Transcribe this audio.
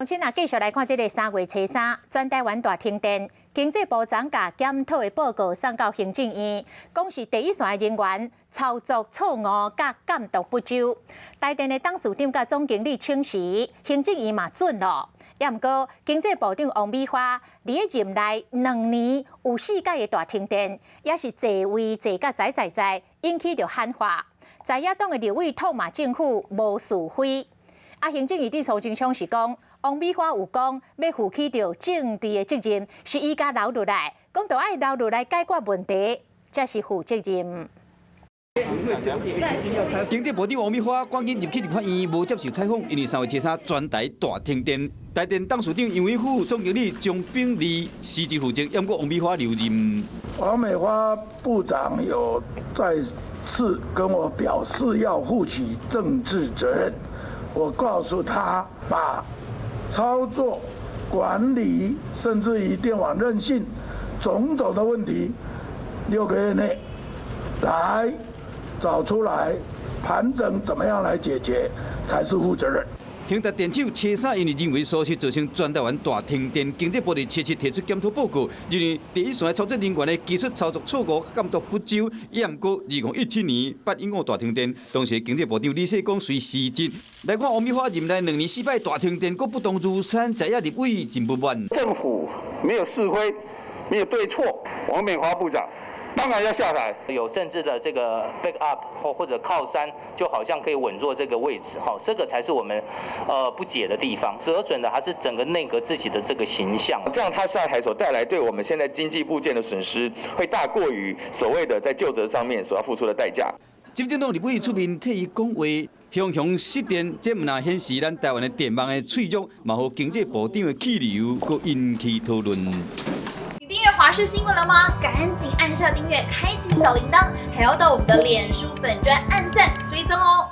先啊，繼續來看這个3月初3，全台灣大停電，經濟部長共檢討的報告送到行政院，講是第一線的人員操作錯誤佮監督不周。台電的董事長佮總經理請辭，行政院嘛准咯。也毋過，經濟部長王美花佇咧任內2年有四擺的大停電，也是坐位坐甲在在在，引起著喊話。在野黨的立委痛罵政府無是非。啊，行政院長蘇貞昌是講，王美花有講欲負起著政治的責任，是伊共留落來，講著愛留落來解決問題，才是負責任。經濟部長王美花趕緊入去立法院，無接受採訪，因為3月初3全台大停電。台電董事長楊偉虎、總經理張炳利辭職負責，毋過王美花留任。王美花部長有再次跟我表示要負起政治責任，我告訴他，把操作、管理，甚至於電網韌性種種的問題，6個月內來找出來盤整，怎麼樣來解決，才是負責任。興達電廠初三因為人為疏失造成全台灣大停電，經濟部佇七七提出檢討報告，認為第一線操作人員的技術操作錯誤、監督不周。也毋過2017年8.15大停電，當時經濟部長李世光隨辭職。來看王美花任內2年四擺大停電，閣不動如山，在野立委真不滿。政府沒有是非，沒有對錯，王美花部長當然要下台。有政治的這個 back up 或者靠山，就好像可以穩坐這個位置，哈，這個才是我們不解的地方。折損的還是整個內閣自己的這個形象。這樣他下台所帶來對我們現在經濟復健的損失，會大過於所謂的在究責上面所要付出的代價。執政黨立委出面替伊講話，雄雄失電，這毋但顯示咱台灣的電網的脆弱，嘛予經濟部長的去留，閣引起討論。你訂閱華視新聞了嗎？趕緊按下訂閱，開啟小鈴鐺，還要到我們的臉書粉專按讚追蹤哦。